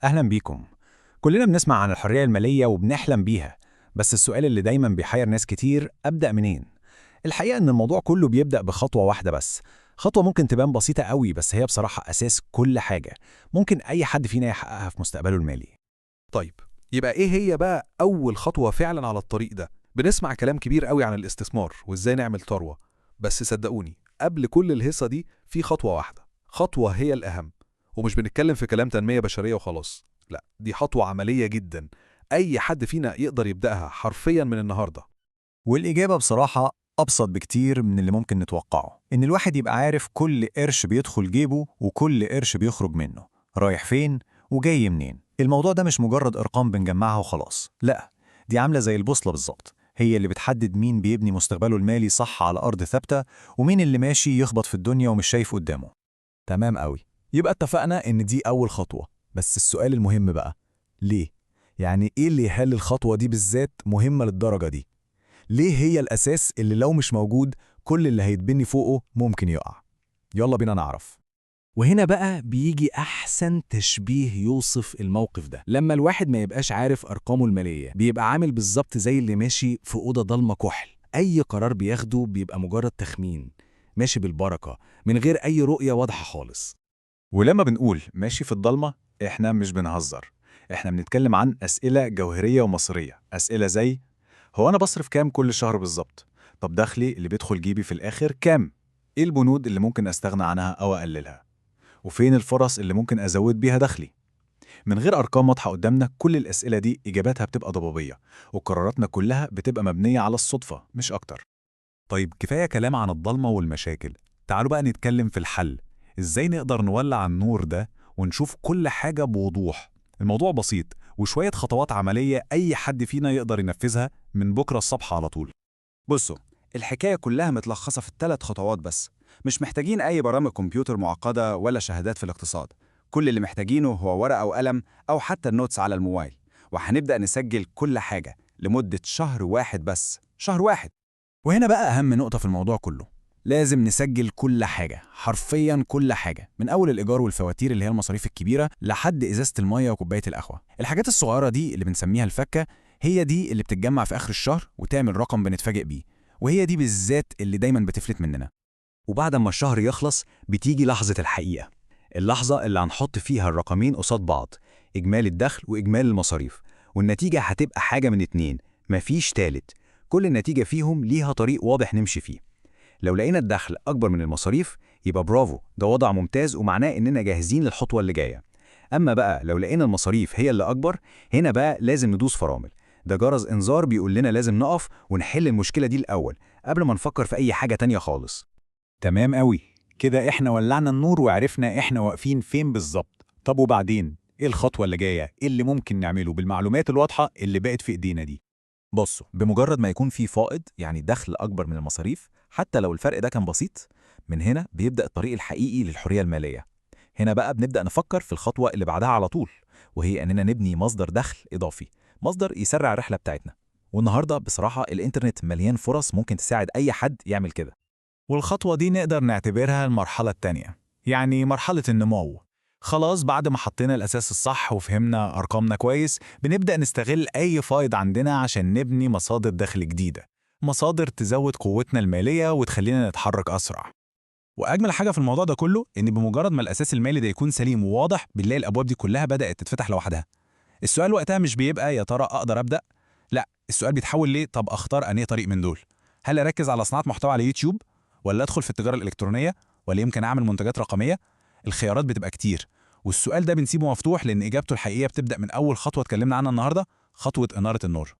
أهلا بيكم. كلنا بنسمع عن الحرية المالية وبنحلم بيها، بس السؤال اللي دايما بيحير ناس كتير: أبدأ منين؟ الحقيقة إن الموضوع كله بيبدأ بخطوة واحدة بس، خطوة ممكن تبان بسيطة قوي بس هي بصراحة أساس كل حاجة ممكن أي حد فينا يحققها في مستقبله المالي. طيب، يبقى إيه هي بقى أول خطوة فعلا على الطريق ده؟ بنسمع كلام كبير قوي عن الاستثمار وإزاي نعمل ثروة، بس صدقوني قبل كل الهيصة دي في خطوة واحدة، خطوة هي الأهم. ومش بنتكلم في كلام تنمية بشرية وخلاص، لا، دي خطوة عملية جدا أي حد فينا يقدر يبدأها حرفيا من النهاردة. والإجابة بصراحة أبسط بكتير من اللي ممكن نتوقعه، إن الواحد يبقى عارف كل قرش بيدخل جيبه وكل قرش بيخرج منه، رايح فين وجاي منين. الموضوع ده مش مجرد أرقام بنجمعها وخلاص، لا، دي عاملة زي البوصلة بالظبط، هي اللي بتحدد مين بيبني مستقبله المالي صح على أرض ثابتة، ومين اللي ماشي يخبط في الدنيا ومش شايف قدامه. تمام قوي. يبقى اتفقنا إن دي أول خطوة، بس السؤال المهم بقى، ليه؟ يعني إيه اللي يخلي الخطوة دي بالذات مهمة للدرجة دي؟ ليه هي الأساس اللي لو مش موجود كل اللي هيتبني فوقه ممكن يقع؟ يلا بينا نعرف. وهنا بقى بيجي أحسن تشبيه يوصف الموقف ده. لما الواحد ما يبقاش عارف أرقامه المالية بيبقى عامل بالظبط زي اللي ماشي في أوضة ضلمة كحل، أي قرار بياخده بيبقى مجرد تخمين، ماشي بالبركة من غير أي رؤية واضحة خالص. ولما بنقول ماشي في الضلمة، إحنا مش بنهزر، إحنا بنتكلم عن أسئلة جوهرية ومصيرية. أسئلة زي: هو أنا بصرف كام كل شهر بالظبط؟ طب دخلي اللي بيدخل جيبي في الآخر كام؟ إيه البنود اللي ممكن أستغنى عنها أو أقللها؟ وفين الفرص اللي ممكن أزود بيها دخلي؟ من غير أرقام واضحة قدامنا كل الأسئلة دي إجاباتها بتبقى ضبابية، وقراراتنا كلها بتبقى مبنية على الصدفة مش أكتر. طيب كفاية كلام عن الضلمة والمشاكل، تعالوا بقى نتكلم في الحل. إزاي نقدر نولع النور ده ونشوف كل حاجة بوضوح؟ الموضوع بسيط وشوية خطوات عملية أي حد فينا يقدر ينفذها من بكرة الصبح على طول. بصوا، الحكاية كلها متلخصة في 3 خطوات بس. مش محتاجين أي برامج كمبيوتر معقدة ولا شهادات في الاقتصاد. كل اللي محتاجينه هو ورقة وقلم أو حتى ال notes على الموبايل، وهنبدأ نسجل كل حاجة لمدة شهر واحد بس. شهر واحد. وهنا بقى أهم نقطة في الموضوع كله، لازم نسجل كل حاجة، حرفياً كل حاجة، من أول الإيجار والفواتير اللي هي المصاريف الكبيرة لحد إزازة المية وكوباية القهوة. الحاجات الصغيرة دي اللي بنسميها الفكة هي دي اللي بتتجمع في آخر الشهر وتعمل رقم بنتفاجئ بيه، وهي دي بالذات اللي دايماً بتفلت مننا. وبعد ما الشهر يخلص بتيجي لحظة الحقيقة، اللحظة اللي هنحط فيها الرقمين قصاد بعض، إجمالي الدخل وإجمالي المصاريف، والنتيجة هتبقى حاجة من اتنين، مفيش تالت. كل النتيجة فيهم ليها طريق واضح نمشي فيه. لو لقينا الدخل أكبر من المصاريف يبقى برافو، ده وضع ممتاز ومعناه إننا جاهزين للخطوة اللي جاية. أما بقى لو لقينا المصاريف هي اللي أكبر، هنا بقى لازم ندوس فرامل. ده جرس إنذار بيقول لنا لازم نقف ونحل المشكلة دي الأول قبل ما نفكر في أي حاجة تانية خالص. تمام قوي، كده إحنا ولعنا النور وعرفنا إحنا واقفين فين بالظبط. طب وبعدين؟ إيه الخطوة اللي جاية؟ إيه اللي ممكن نعمله بالمعلومات الواضحة اللي بقت في إيدينا دي؟ بصوا، بمجرد ما يكون في فائض، يعني دخل أكبر من المصاريف، حتى لو الفرق ده كان بسيط، من هنا بيبدأ الطريق الحقيقي للحرية المالية. هنا بقى بنبدأ نفكر في الخطوة اللي بعدها على طول، وهي إننا نبني مصدر دخل إضافي، مصدر يسرع الرحلة بتاعتنا. والنهاردة بصراحة الإنترنت مليان فرص ممكن تساعد أي حد يعمل كده. والخطوة دي نقدر نعتبرها المرحلة التانية، يعني مرحلة النمو. خلاص بعد ما حطينا الأساس الصح وفهمنا أرقامنا كويس، بنبدأ نستغل أي فائض عندنا عشان نبني مصادر دخل جديدة، مصادر تزود قوتنا المالية وتخلينا نتحرك أسرع. وأجمل حاجة في الموضوع ده كله إن بمجرد ما الأساس المالي ده يكون سليم وواضح، بنلاقي الأبواب دي كلها بدأت تتفتح لوحدها. السؤال وقتها مش بيبقى يا ترى أقدر أبدأ؟ لا، السؤال بيتحول ليه طب أختار أنهي طريق من دول؟ هل أركز على صناعة محتوى على يوتيوب؟ ولا أدخل في التجارة الإلكترونية؟ ولا يمكن أعمل منتجات رقمية؟ الخيارات بتبقى كتير، والسؤال ده بنسيبه مفتوح لأن إجابته الحقيقية بتبدأ من أول خطوة اتكلمنا عنها النهاردة، خطوة إنارة النور.